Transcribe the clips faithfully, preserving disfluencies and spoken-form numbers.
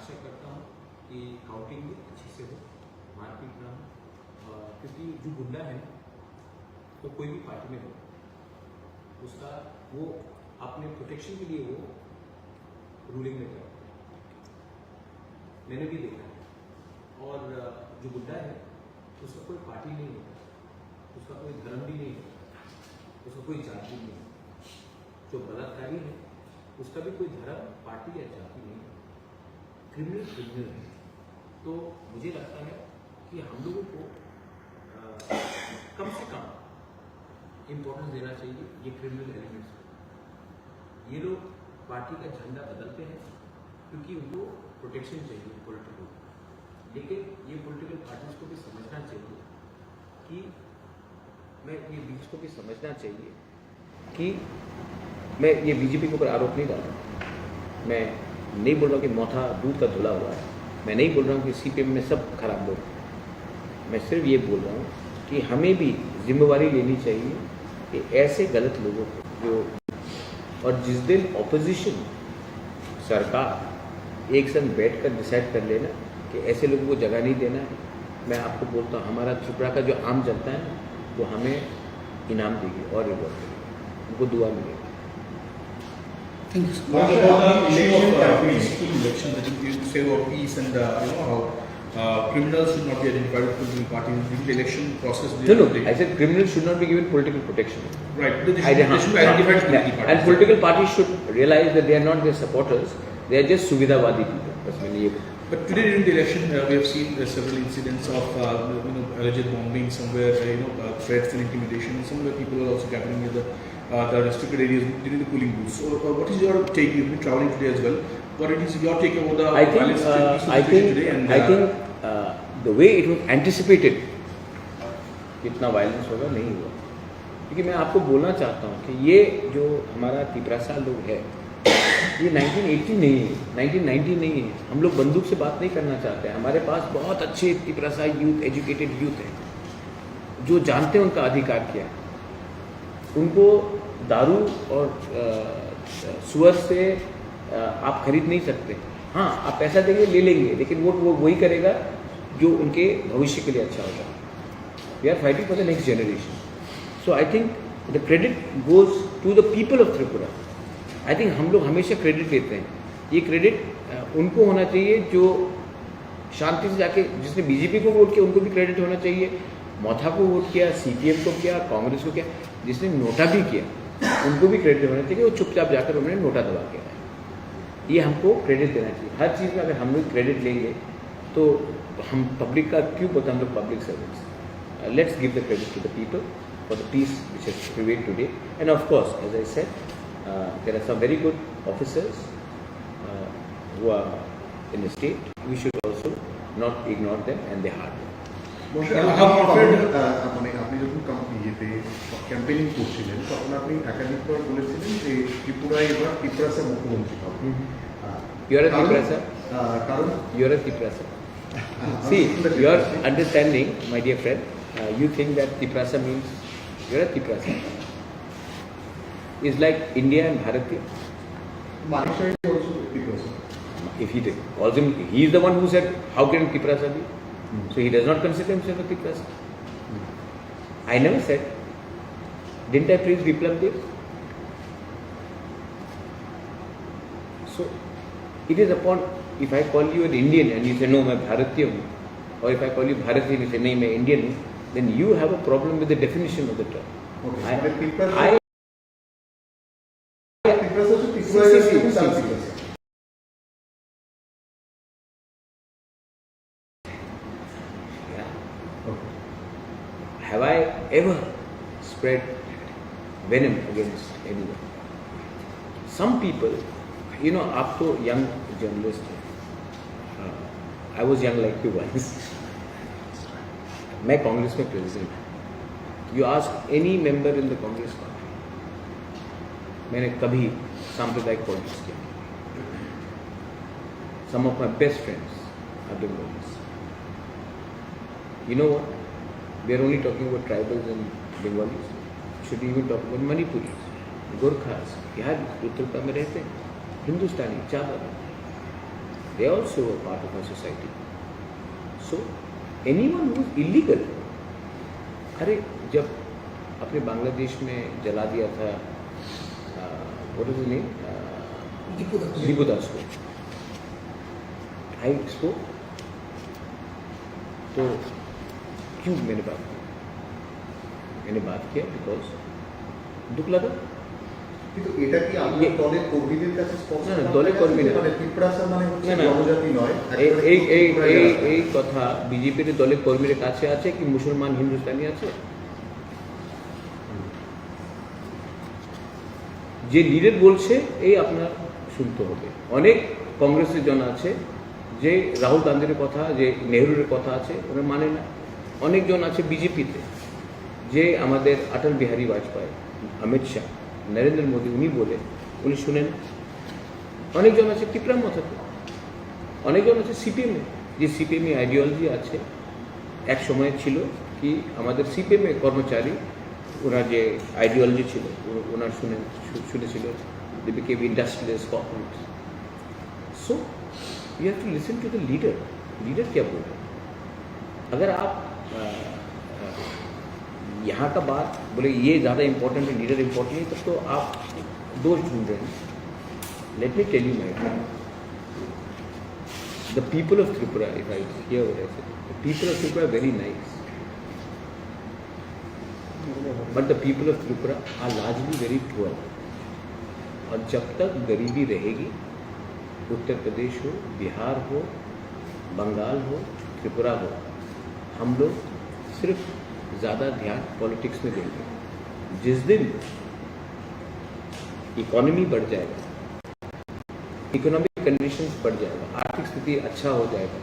आशा करता हूँ कि काउंटिंग भी अच्छे से हो, मारपीट ना हो, और क्योंकि जो गुंडा है ना, वो कोई भी पार्टी में हो, उसका, वो अपने प्रोटेक्शन के लिए वो रूलिंग में जाता है। मैंने भी देखा है। और, अ, जो गुंडा है, उसका कोई पार्टी नहीं होता, उसका कोई धर्म भी नहीं होता, उसका कोई जाति नहीं होता। जो बलात्कारी है, उसका भी कोई धर्म, पार्टी या जाति नहीं है। क्रिमिनल क्रिमिनल है। तो मुझे लगता है कि हम लोगों को, अ, कम से कम इम्पोर्टेंस देना चाहिए ये क्रिमिनल एलिमेंट्स को। ये लोग पार्टी का झंडा बदलते हैं क्योंकि उनको प्रोटेक्शन चाहिए पॉलिटिकल, लेकिन ये पॉलिटिकल पार्टीज को भी समझना चाहिए कि मैं ये बीच को भी समझना चाहिए कि मैं ये बीजेपी के ऊपर आरोप नहीं डाल रहा। मैं नहीं बोल रहा हूँ कि मोथा दूध का धुला हुआ है, मैं नहीं बोल रहा हूँ कि सीपीएम में सब खराब लोग हैं। मैं सिर्फ ये बोल रहा हूँ कि हमें भी जिम्मेवारी लेनी चाहिए कि ऐसे गलत लोगों को जो, और जिस दिन ऑपोजिशन सरकार एक संग बैठकर डिसाइड कर लेना कि ऐसे लोगों को जगह नहीं देना है, मैं आपको बोलता हूँ, हमारा त्रिपुरा का जो आम जनता है ना, वो हमें इनाम देगी और रिवॉर्ड देगी, उनको दुआ मिलेगी। Thank you, sir. What about the issue of, uh, peaceful elections? I think you say about peace and, uh, you know, how, uh, criminals should not be identified with political parties during the election process. No, no, I said criminals should not be given political protection. Right, they should, they should be identified with political parties. And political parties should realize that they are not their supporters, they are just suvidhavadi people. बस मैंने ये बोला। But today during the election, uh, we have seen, uh, several incidents of, uh, you know, alleged bombing somewhere, uh, you know, uh, threats and intimidation. Somewhere people are also gathering at the, uh, the restricted areas during the polling booths. So, uh, what is your take? You've been traveling today as well. What is your take about the violence situation today? I think, uh, I think, uh, the way it was anticipated, इतना वायलेंस होगा, नहीं हुआ। क्योंकि मैं आपको बोलना चाहता हूँ कि ये जो हमारा तिपरासा लोग है, ये नाइनटीन एटी नहीं है, नाइनटीन नाइंटी नहीं है। हम लोग बंदूक से बात नहीं करना चाहते। हमारे पास बहुत अच्छे तिपरासा यूथ, एजुकेटेड यूथ है, जो जानते हैं उनका अधिकार क्या है। उनको दारू और, अ, सुअर से, अ, आप खरीद नहीं सकते। हाँ, आप पैसा देंगे, ले लेंगे, लेकिन वो, वो वही करेगा जो उनके भविष्य के लिए अच्छा होगा। We are fighting for the next generation. So I think the credit goes to the people of Tripura. I think हम लोग हमेशा क्रेडिट लेते हैं। ये क्रेडिट, अ, उनको होना चाहिए जो शांति से जाके, जिसने बीजेपी को वोट किया, उनको भी क्रेडिट होना चाहिए, मोथा को वोट किया, सीपीएम को किया, कांग्रेस को किया, जिसने नोटा भी किया, उनको भी क्रेडिट होना चाहिए। वो चुपचाप जाकर उन्होंने नोटा दबा के आए। ये हमको क्रेडिट देना चाहिए। हर चीज़ में अगर हम लोग क्रेडिट लेंगे, तो हम पब्लिक का क्यों बोलते हैं हम लोग public servants? Let's give the credit to the people for the peace which has prevailed today. And of course, as I said, uh, there are some very good officers, uh, who are in the state. We should also not ignore them and their hard work. মশাই, আপনি কখন, আহ, মানে, আপনি যখন কাম-, ইয়েতে ক্যাম্পেইনিং করছিলেন, তখন আপনি একাধিকবার বলেছিলেন যে ত্রিপুরায় এবার তিপ্রাসা মুখ্যমন্ত্রী হবে। হুম। আহ, You are a কারণ, Tiprasa? আহ, কারণ You are a Tiprasa. See, your understanding, my dear friend, uh, you think that Tiprasa means you're a Tiprasa. It's like India and Bharatiya. Manik Saha is also Tiprasa. If he calls him, he is the one who said, "How can Tiprasa be?" Hmm. So he does not consider himself a Tiprasa. Hmm. I never said. Didn't I praise Biplab Deb? So, it is upon, if I call you an Indian and you say, "No, मैं भारतीय हूँ," or if I call you भारतीय and you say, "नहीं, मैं इंडियन हूँ," then you have a problem with the definition of the term. Okay, I, but people I, people also see, see, see, see, see. Yeah. Okay. Have I ever spread venom against anyone? Some people, you know, आप तो young journalist हैं। Uh, I was young like you once. मैं कांग्रेस में प्रेसिडेंट हूँ। You ask any member in the Congress party, मैंने कभी सांप्रदायिक पॉलिटिक्स किया नहीं। Some of my best friends have been Congress. You know what? We are only talking about tribals and Bengalis. Should we even talk about Manipuris, Gorkhas? यहाँ उत्तर में रहते हैं, हिंदुस्तानी, चादर। They also were part of our society. So, anyone who is illegal, अरे, जब आपने बांग्लादेश में जला दिया था, what is his name? Deepu दास। दीपू दास को। I spoke। तो क्यों मैंने बात की? मैंने बात किया because दुख लगा। কিন্তু এটা কি আপনার ये- দলের কর্মীদের কাছে স্পষ্ট না, না, বার্তা দলের গেছে কর্মী যে না। মানে তিপ্রাসা মানে হচ্ছে না, না। জনজাতি নয়, এই, একেবারে এই, এই, ত্রিপুরা এই, জাতি। এই কথা বিজেপির দলের কর্মীর কাছে আছে কি মুসলমান হিন্দুস্তানি আছে? যে লিডার বলছে, এই আপনার শুনতে হবে। অনেক কংগ্রেসের জন আছে যে রাহুল গান্ধীর কথা, যে নেহরুর কথা আছে, ওরা মানে না। অনেকজন আছে বিজেপিতে, যে আমাদের অটল বিহারী বাজপেয়ী, অমিত শাহ, নরেন্দ্র মোদী, উনি বলে, উনি শুনেন। অনেকজন আছে তিপ্রা মথাতে, অনেকজন আছে সিপিএমে, যে সিপিএমই আইডিওলজি আছে। এক সময় ছিল কি আমাদের সিপিএমে কর্মচারী, ওনার যে আইডিওলজি ছিল, ও- ওনার শুনে শু- শুনেছিল। They became industrialist, corporates. So you have to listen to the leader. Leader क्या बोल रहे हैं? अगर आप अ, अ, यहाँ का बात बोले ये ज़्यादा इंपॉर्टेंट है, लीडर इंपॉर्टेंट नहीं, तब तो आप दोष ढूंढ रहे हैं। Let me tell you my friend, the people of Tripura, if I hear what I said, the people of Tripura are very nice, but the people of Tripura are largely very poor. और जब तक गरीबी रहेगी, उत्तर प्रदेश हो, बिहार हो, बंगाल हो, त्रिपुरा हो, हम लोग सिर्फ ज़्यादा ध्यान पॉलिटिक्स में देंगे। जिस दिन इकोनॉमी बढ़ जाएगा, इकोनॉमिक कंडीशंस बढ़ जाएगा, आर्थिक स्थिति अच्छा हो जाएगा,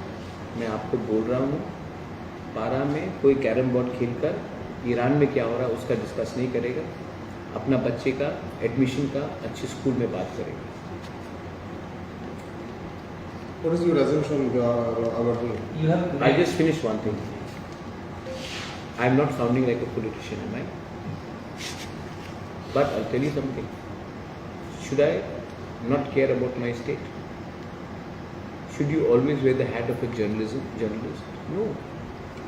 मैं आपको बोल रहा हूँ, पारा में कोई कैरम बोर्ड खेलकर ईरान में क्या हो रहा है उसका डिस्कस नहीं करेगा, अपना बच्चे का एडमिशन का अच्छे स्कूल में बात करेगा। What is your assumption, uh, about me? You have I just finished one thing. I am not sounding like a politician, am I? But I'll tell you something. Should I not care about my state? Should you always wear the hat of a journalism, journalist? No.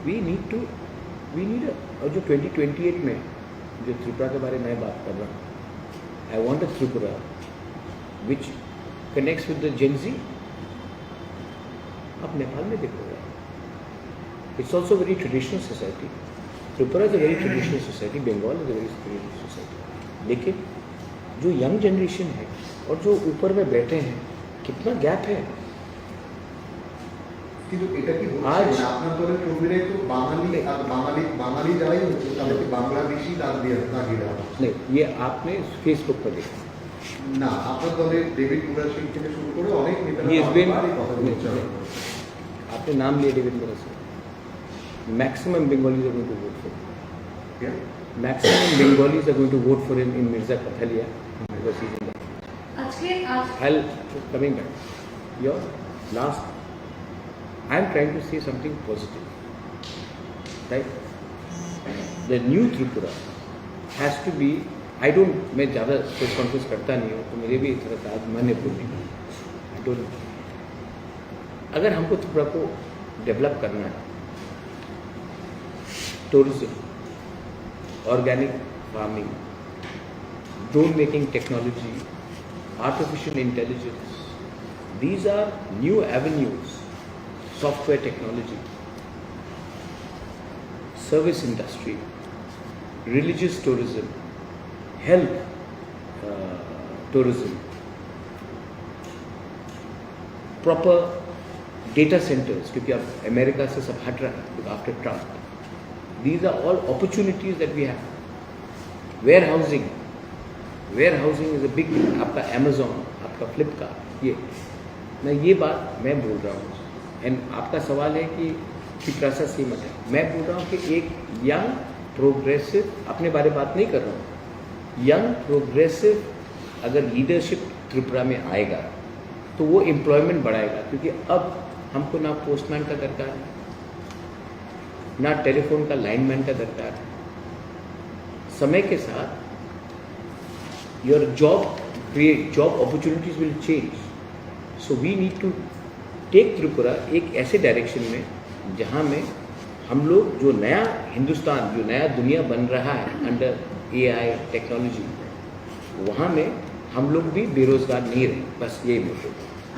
We need to, we need a, और जो twenty twenty eight में जो त्रिपुरा के बारे में मैं बात कर रहा हूँ, I want a Tripura which connects with the Gen Z. आप नेपाल में देखो यार, it's also very traditional society. Tripura is a very traditional society, Bengal is a very traditional society. लेकिन जो यंग जनरेशन है और जो ऊपर में बैठे हैं, कितना गैप है। কিন্তু এটা কি হচ্ছে? আজ মানে আপনার দলের কর্মীরাই তো বাঙালি, আর বাঙালি, বাঙালি যারাই হচ্ছে, তাদেরকে বাংলাদেশি দাগ দিয়ে, দাগিয়ে দেওয়া হচ্ছে। नहीं, ये आपने फेसबुक पर देखा। না, আপনার দলের ডেভিড মুরারসিং থেকে শুরু করে অনেক নেতারা He has been- বারবার এই কথা বলছে। आपने नाम लिया डेविड मुरारसिंह। Maximum Bengalis are going to vote for him. क्या? Maximum Bengalis are going to vote for him in Mirza Kathalia because he's in the আজকে আজ I'll coming back. Your last, I am trying to say something positive, right? The new Tripura has to be. I don't, मैं ज़्यादा press conference करता नहीं हूँ, तो मुझे भी थोड़ा सा आज मन है बोलने का। I don't. अगर हमको त्रिपुरा को डेवलप करना है, tourism, organic farming, drone making technology, artificial intelligence, these are new avenues, software technology, service industry, religious tourism, health, uh, tourism, proper data centers, क्योंकि अब अमेरिका से सब हट रहा है, because after Trump, these are all opportunities that we have. Warehousing, warehousing is a big thing. आपका अमेजोन, आपका फ्लिपकार्ट, ये, मैं ये बात मैं बोल रहा हूँ। एंड आपका सवाल है कि त्रिप्रासा से मत है, मैं बोल रहा हूँ कि एक यंग प्रोग्रेसिव, अपने बारे बात नहीं कर रहा हूँ, यंग प्रोग्रेसिव अगर लीडरशिप त्रिपुरा में आएगा तो वो एम्प्लॉयमेंट बढ़ाएगा, क्योंकि अब हमको ना पोस्टमैन का दरकार है, ना टेलीफोन का लाइनमैन का दरकार है। समय के साथ your job create, job opportunities will change. So we need to take Tripura एक ऐसे डायरेक्शन में जहाँ में हम लोग जो नया हिंदुस्तान, जो नया दुनिया बन रहा है अंडर एआई टेक्नोलॉजी, वहाँ में हम लोग भी बेरोजगार नहीं रहे। बस यही मोटिव।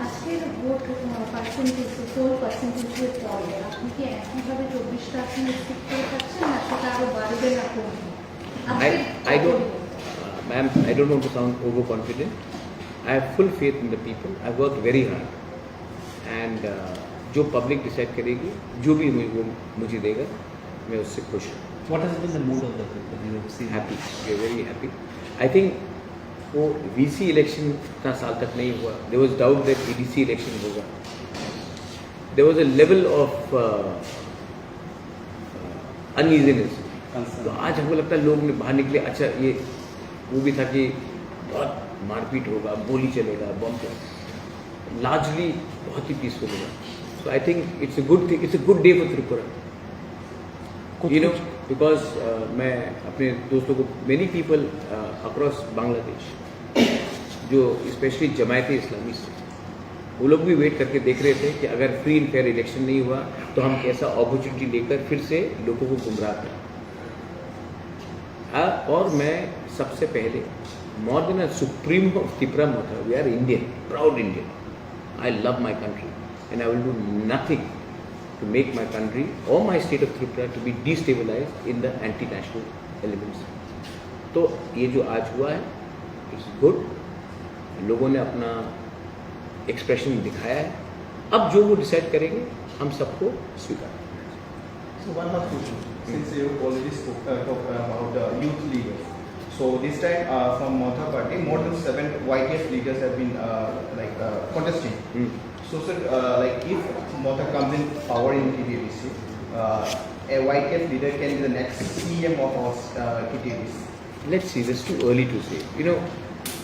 আজকের ভোট পার্সেন্টেজ, পোল পার্সেন্টেজের পরে আপনি কি একইভাবে চব্বিশটা আসনে সিট করে থাকছেন, না সেটা আরো বাড়বে না কমবে? I, I don't, uh, ma'am, I don't want to sound overconfident. I have full faith in the people. I worked very hard. And uh, जो पब्लिक डिसाइड करेगी, जो भी मुझे, वो मुझे देगा, मैं उससे खुश हूँ। What has been the mood of the people you have seen? Happy, we are very happy. I think वो वीसी इलेक्शन इतना साल तक नहीं हुआ। There was doubt that ADC election होगा। There was a level of uh, uneasiness. तो आज हमको लगता है लोग ने बाहर निकले। अच्छा, ये वो भी था कि बहुत मारपीट होगा, गोली चलेगा, बम चलेगा। लार्जली बहुत ही पीसफुल होगा। So I think it's a good thing, it's a good day for Tripura। You know, because मैं अपने दोस्तों को, many people across बांग्लादेश, जो स्पेशली जमायत इस्लामी से, वो लोग भी वेट करके देख रहे थे कि अगर फ्री एंड फेयर इलेक्शन नहीं हुआ तो हम कैसा अपॉर्चुनिटी लेकर फिर से लोगों को गुमराह करें। आ, और मैं सबसे पहले, more than a supreme of Tipra Motha, we are Indian, proud Indian. I love my country and I will do nothing to make my country or my state of Tripura to be destabilized in the anti-national elements. तो ये जो आज हुआ है, it's good. लोगों ने अपना एक्सप्रेशन दिखाया है। अब जो वो डिसाइड करेंगे, हम सबको स्वीकार करना है। So one last question. Since you already spoke uh, talk about the youth leaders, so this time uh, from Motha party, more than seven Y T F leaders have been uh, like uh, contesting. Hmm. So sir, uh, like if Motha comes in power in T T A D C, uh, a Y T F leader can be the next C M of our uh, T T A D C. Let's see, it's too early to say. You know,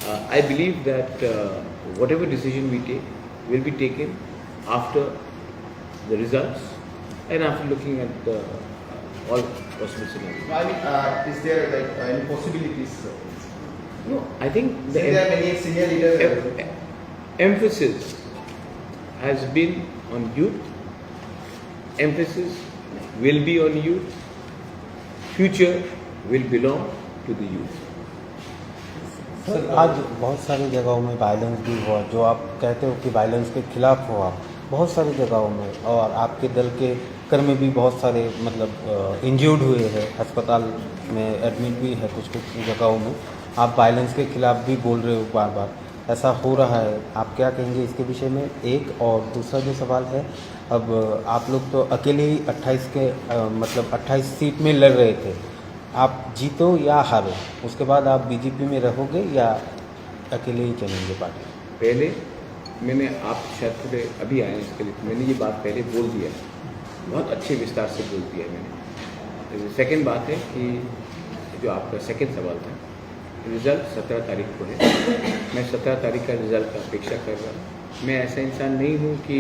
uh, I believe that uh, whatever decision we take will be taken after the results and after looking at the uh, all possible scenarios. No, I mean, uh, is there like uh, any possibilities? Sir? No, I think the Since there are many senior leaders. Em- emphasis has been on youth. Emphasis will be on youth. Future will belong to the youth. Sir, आज बहुत सारी जगहों में वायलेंस भी हुआ, जो आप कहते हो कि वायलेंस के खिलाफ हुआ बहुत सारी जगहों में, और आपके दल के कर्मी भी बहुत सारे, मतलब, इंजर्ड हुए हैं, अस्पताल में एडमिट भी है कुछ कुछ जगहों में। आप वायलेंस के खिलाफ भी बोल रहे हो बार बार, ऐसा हो रहा है, आप क्या कहेंगे इसके विषय में? एक, और दूसरा जो सवाल है, अब आप लोग तो अकेले ही अट्ठाईस के, मतलब, अट्ठाईस सीट में लड़ रहे थे, आप जीतो या हारो, उसके बाद आप बीजेपी में रहोगे या अकेले ही चलेंगे पार्टी? पहले मैंने, आप शायद थोड़े अभी आए हैं इसके लिए, मैंने ये बात पहले बोल दिया है, बहुत अच्छे विस्तार से बोल दिया है मैंने। सेकंड बात है कि जो आपका सेकंड सवाल था, रिजल्ट सत्रह तारीख को है। मैं सत्रह तारीख का रिजल्ट का अपेक्षा कर रहा हूँ। मैं ऐसा इंसान नहीं हूँ कि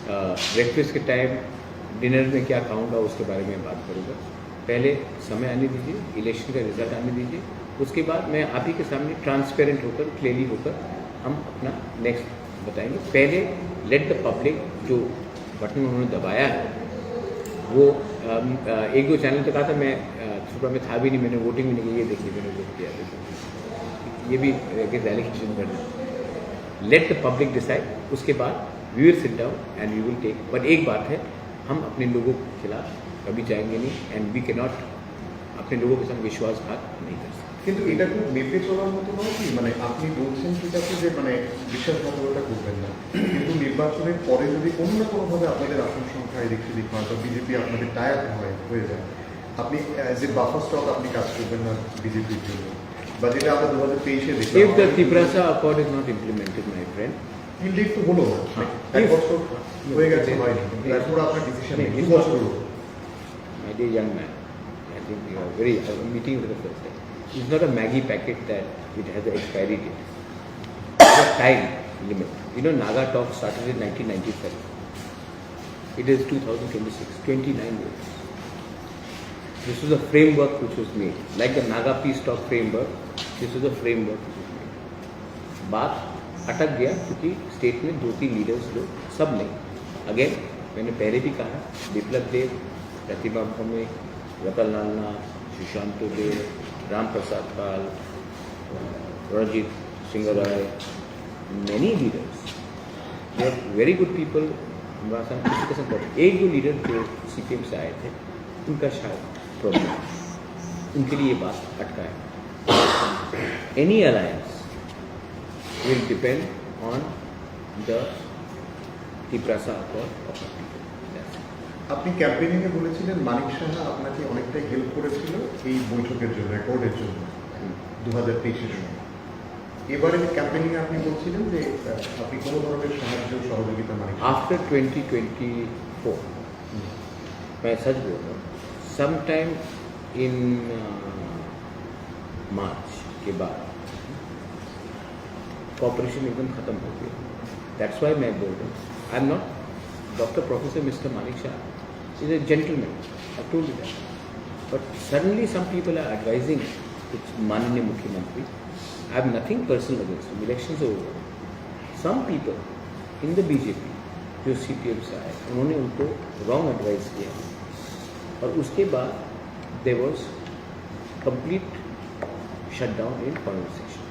ब्रेकफास्ट के टाइम डिनर में क्या खाऊंगा, उसके बारे में बात करूँगा। पहले समय आने दीजिए, इलेक्शन का रिजल्ट आने दीजिए, उसके बाद मैं आप ही के सामने ट्रांसपेरेंट होकर, क्लियरली होकर हम अपना नेक्स्ट बताएंगे। पहले लेट द पब्लिक, जो बटन उन्होंने दबाया है, वो अम, अ, एक दो चैनल तो कहा था, मैं सुबह में था भी नहीं, मैंने वोटिंग भी नहीं की। ये देखिए, मैंने वोट किया। ये भी अगेंस्ट एलिगेशन कर रहे हैं। Let the public decide. उसके बाद we will sit down and we will take. But एक बात है, हम अपने लोगों के खिलाफ कभी जाएंगे नहीं, एंड वी कैन नॉट अपने लोगों के साथ विश्वासघात नहीं कर सकते। কিন্তু এটা খুব মেপে চলার মতো নয় কি? মানে, আপনি বলছেন ঠিক আছে যে, মানে, বিশ্বাসঘাতকতা করবেন না, কিন্তু নির্বাচনের পরে যদি অন্য কোনোভাবে আপনাদের আসন সংখ্যা এদিক সেদিক হয় বা বিজেপি আপনাদের টাই আপ হয়, হয়ে যায়, আপনি অ্যাজ এ বাফার স্টক আপনি কাজ করবেন না বিজেপির জন্য, বা যেটা আমরা দু হাজার তেইশে দেখলাম, If the Tiprasa Accord is not implemented, my friend, তিন লিগ তো হলো না, হ্যাঁ। এক বছর হয়ে গেছে, হয়নি, তারপর আপনার ডিসিশন নেই, দু বছর হলো। My dear young man, I think you are very, I am meeting you for the first time. It's not a Maggi packet that it has an expiry date. It's a time limit. You know, Naga talk started in nineteen ninety-seven. It is two thousand twenty-six, twenty-nine years. This was a framework which was made. Like the Naga peace talk framework, this was a framework which was made. बात अटक गया क्योंकि स्टेट में दो तीन लीडर्स लोग, सब नहीं, Again, मैंने पहले भी कहा, बिप्लब देव, प्रतिभा भौमिक, रतन लाल नाथ, सुशांत दुबे, राम प्रसाद पाल, रणजीत सिंह Roy, many leaders, they are very good people. हमारा संग किसी का संपर्क, एक दो लीडर जो सीपीएम से आए थे, उनका शायद प्रॉब्लम, उनके लिए ये बात अटका है। Any alliance will depend on the Tiprasa accord of the people. That's it. আপনি ক্যাম্পেইনিং এ বলেছিলেন মানিক সাহা আপনাকে অনেকটাই হেল্প করেছিল এই বৈঠকের জন্য, অ্যাকর্ডের জন্য দু হাজার তেইশের সময়। এবারে ক্যাম্পেইনিং এ আপনি বলছিলেন যে আহ, আপনি কোনো ধরনের সাহায্য সহযোগিতা মানিক সাহা After twenty twenty-four, मैं सच बोल रहा हूँ, sometime in March के बाद कोऑपरेशन एकदम खत्म हो गया। That's why मैं बोल रहा हूँ, I am not doctor professor Mr Manik Shah is a gentleman, I told you that, but suddenly some people are advising माननीय मुख्यमंत्री, I have nothing personal against him, elections are over। Some people in the BJP जो सीपीएम से आए, उन्होंने उनको wrong advice किया और उसके बाद there was complete shutdown in conversation।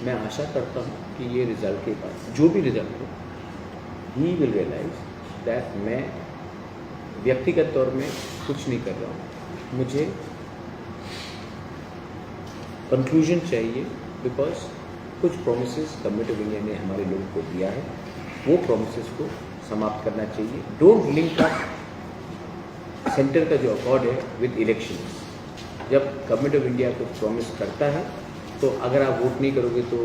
मैं आशा करता हूँ कि ये रिजल्ट के बाद जो भी रिजल्ट हो, he will realize that मैं व्यक्तिगत तौर में कुछ नहीं कर रहा हूँ। मुझे कंक्लूजन चाहिए, बिकॉज कुछ प्रोमिसेस गवर्नमेंट ऑफ इंडिया ने हमारे लोगों को दिया है, वो प्रोमिसेस को समाप्त करना चाहिए। डोंट लिंक अप सेंटर का जो अकॉर्ड है विद इलेक्शन। जब गवर्नमेंट ऑफ इंडिया कुछ प्रॉमिस करता है तो अगर आप वोट नहीं करोगे तो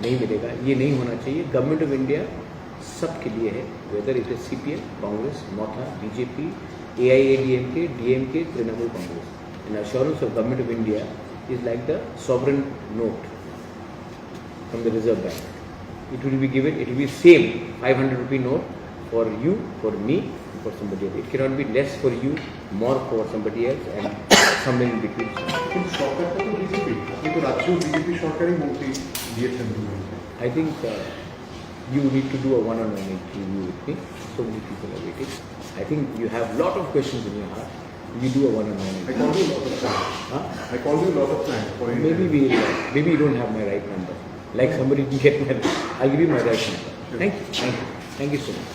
नहीं मिलेगा, ये नहीं होना चाहिए। गवर्नमेंट ऑफ इंडिया सबके लिए है, whether it is C P M, Congress, Motha, B J P, A I A D M K, D M K, Trinamool Congress। An assurance of Government of India is like the sovereign note from the Reserve Bank। It will be given, it will be same five hundred rupee note for you, for me, for somebody else। It cannot be less for you, more for somebody else, and somewhere in between। কিন্তু সরকারটা তো বিজেপি, আপনি তো রাজ্যেও বিজেপি সরকারই মন্ত্রী দিয়েছেন দুজনকে। I think uh, you need to do a one-on-one interview with me. So many people are waiting। I think you have lot of questions in your heart। You do a one-on-one I interview। called you a lot of times. Huh? I called you a lot of times for Maybe interview. we, maybe you don't have my right number। Like somebody can get my, I'll give you my right number। Thank you, thank you, thank you so much।